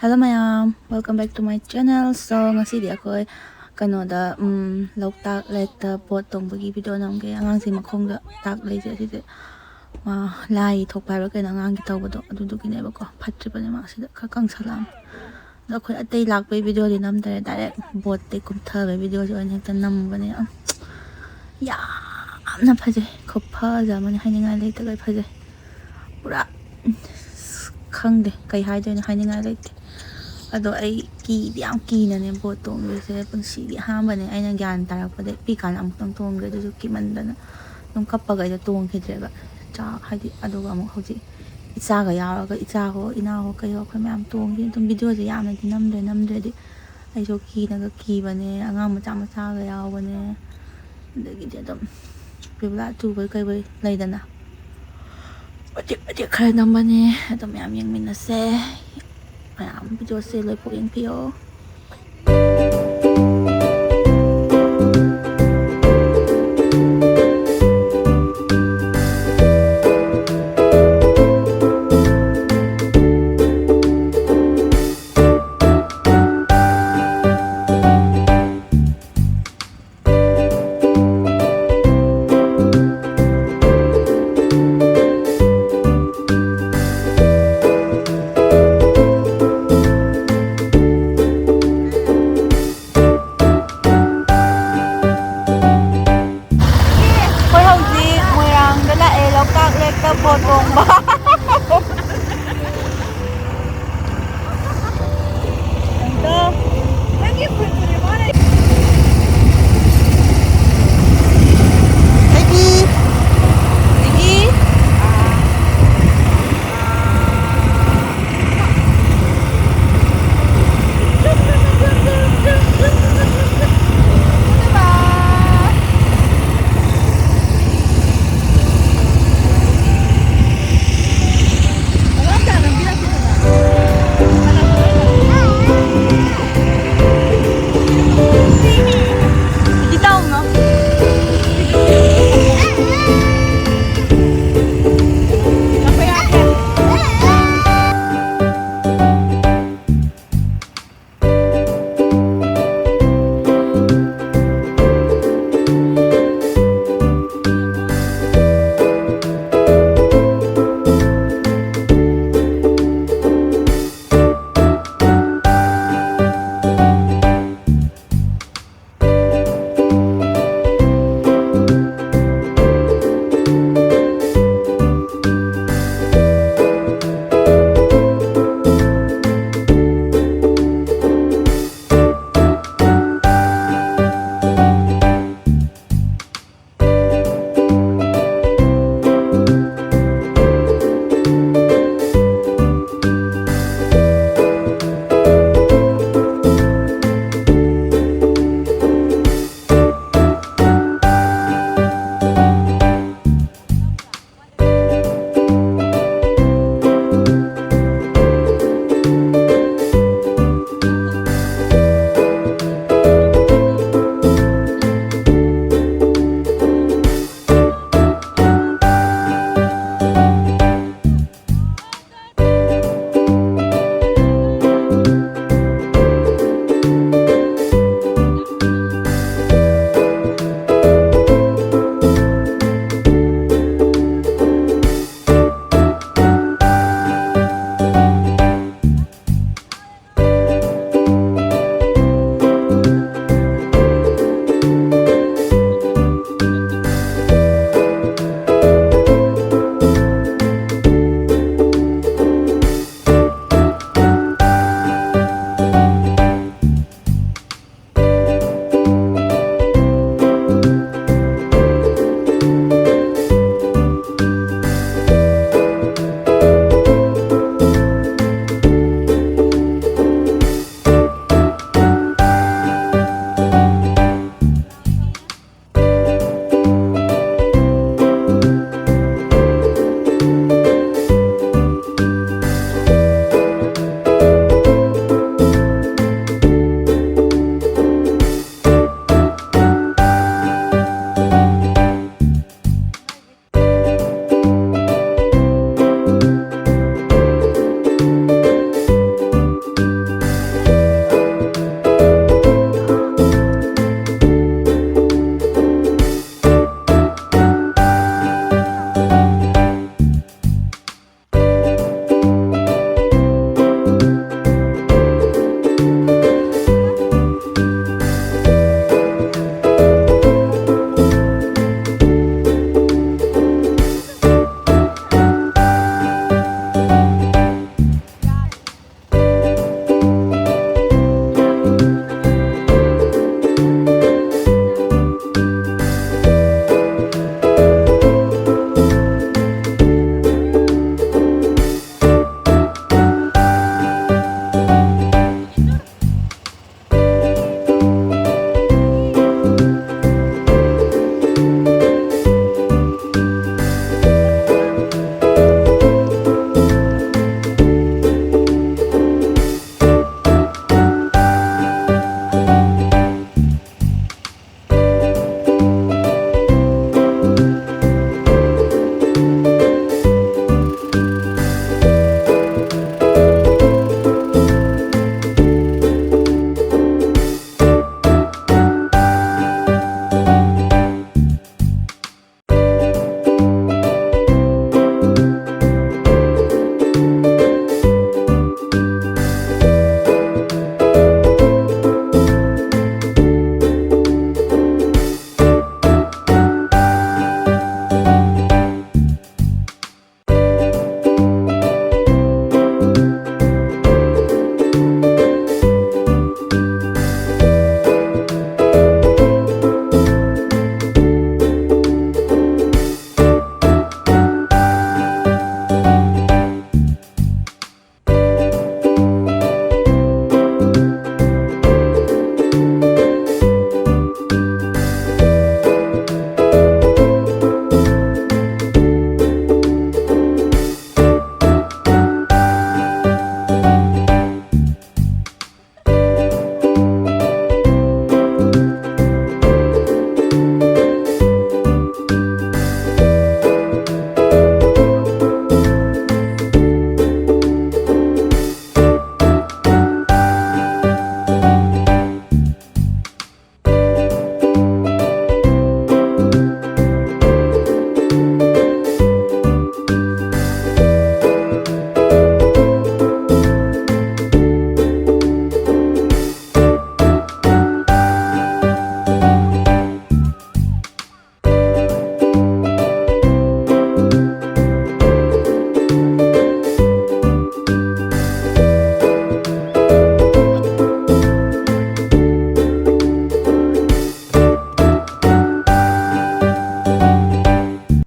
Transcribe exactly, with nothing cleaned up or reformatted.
Hello ꯃꯌꯥꯝ, welcome back to my channel. So ꯉꯁꯤꯗꯤ ꯑꯩꯈꯣꯏ ꯀꯩꯅꯣꯗ, ꯎꯝ, ꯂꯣꯛꯇꯥꯛ ꯂꯦꯛꯇ ꯕꯣꯠ ꯇꯣꯡꯕꯒꯤ ꯚꯤꯗꯤꯑꯣ ꯅꯝꯒꯦ꯫ ꯑꯉꯥꯡꯁꯤ ꯃꯈꯣꯡꯗ ꯇꯥꯛ ꯂꯩꯁꯦ ꯑꯁꯤꯁꯦ, ꯃꯥ ꯂꯥꯏ ꯊꯣꯛꯄ ꯍꯥꯏꯕ꯭ꯔꯥ ꯀꯩꯅꯣ ꯑꯉꯥꯡꯒꯤ ꯇꯧꯕꯗꯣ, ꯑꯗꯨꯗꯨꯒꯤꯅꯦꯕꯀꯣ꯫ ꯐꯠꯇ꯭ꯔꯤꯕꯅꯦ ꯃꯥ ꯁꯤꯗ ꯈꯔ ꯀꯪꯁꯜꯂꯛꯑꯕꯅꯤ꯫ ꯑꯗꯣ ꯑꯩꯈꯣꯏ ꯑꯇꯩ ꯂꯥꯛꯄꯩ ꯚꯤꯗꯤꯑꯣꯗꯤ ꯅꯝꯗꯔꯦ, ꯗꯥꯏꯔꯦꯛ ꯕꯣꯠꯇꯩ ꯀꯨꯝꯊꯕꯩ ꯚꯤꯗꯤꯑꯣꯁꯦ ꯑꯣꯏꯅ ꯍꯦꯛꯇ ꯅꯝꯕꯅꯦ꯫ ꯌꯥꯝꯅ ꯐꯖꯩ, ꯈꯨꯐꯖ ꯑꯃꯅꯤ, ꯍꯥꯏꯅꯤꯡꯉꯥꯏ ꯂꯩꯇꯈꯩ ꯐꯖꯩ꯫ ꯄꯨꯔꯥ, ꯑꯁ, ꯈꯪꯗꯦ ꯀꯩ ꯍꯥꯏꯗꯣꯏꯅꯣ, ꯍꯥꯏꯅꯤꯡꯉꯥꯏ ꯂꯩꯇꯦ꯫ ꯑꯗꯣ ꯑꯩ ꯀꯤꯗꯤ ꯌꯥꯝ ꯀꯤꯅꯅꯦ ꯕꯣꯠ ꯇꯣꯡꯗꯣꯏꯁꯦ, ꯄꯨꯟꯁꯤꯒꯤ ꯑꯍꯥꯟꯕꯅꯦ꯫ ꯑꯩꯅ ꯒ꯭ꯌꯥꯟ ꯇꯥꯔꯛꯄꯗꯩ ꯄꯤꯛ ꯀꯥꯟꯗ ꯑꯃꯨꯛꯇꯪ ꯇꯣꯡꯈ꯭ꯔꯦ, ꯑꯗꯨꯁꯨ ꯀꯤꯃꯟꯗꯅ ꯑꯗꯨꯝ ꯀꯞꯄꯒ ꯑꯩꯗꯣ ꯇꯣꯡꯈꯤꯗ꯭ꯔꯦꯕ꯫ ꯆꯥ-, ꯍꯥꯏꯗꯤ ꯑꯗꯨꯒ ꯑꯃꯨꯛ ꯍꯧꯖꯤꯛ ꯏꯆꯥꯒ ꯌꯥꯎꯔꯒ, ꯏꯆꯥꯍꯣ ꯏꯅꯥꯎꯍꯣ ꯀꯩꯍꯣ ꯑꯩꯈꯣꯏ ꯃꯌꯥꯝ ꯇꯣꯡꯈꯤ꯫ ꯑꯗꯨꯝ ꯚꯤꯗꯤꯑꯣꯁꯦ ꯌꯥꯝꯅꯗꯤ ꯅꯝꯗ꯭ꯔꯦ, ꯅꯝꯗ꯭ꯔꯗꯤ ꯑꯩꯁꯨ ꯀꯤꯅꯒ ꯀꯤꯕꯅꯦ꯫ ꯑꯉꯥꯡ ꯃꯆꯥ ꯃꯆꯥꯒ ꯌꯥꯎꯕꯅꯦ꯫ ꯑꯗꯒꯤꯗꯤ ꯑꯗꯨꯝ ꯕꯤꯕꯨꯂꯥ ꯆꯨꯕꯣꯏ ꯀꯩꯕꯣꯏ ꯂꯩꯗꯅ, ꯃꯇꯦꯛ ꯃꯇꯦꯛ ꯈꯔ ꯅꯝꯕꯅꯦ꯫ ꯑꯗꯨꯝ ꯃꯌꯥꯝ ꯌꯦꯡꯃꯤꯟꯅꯁꯦ꯫ ꯃꯌꯥꯝ ꯚꯤꯗꯤꯑꯣꯁꯦ ꯂꯣꯏꯐꯥꯎ ꯌꯦꯡꯕꯤꯌꯣ꯫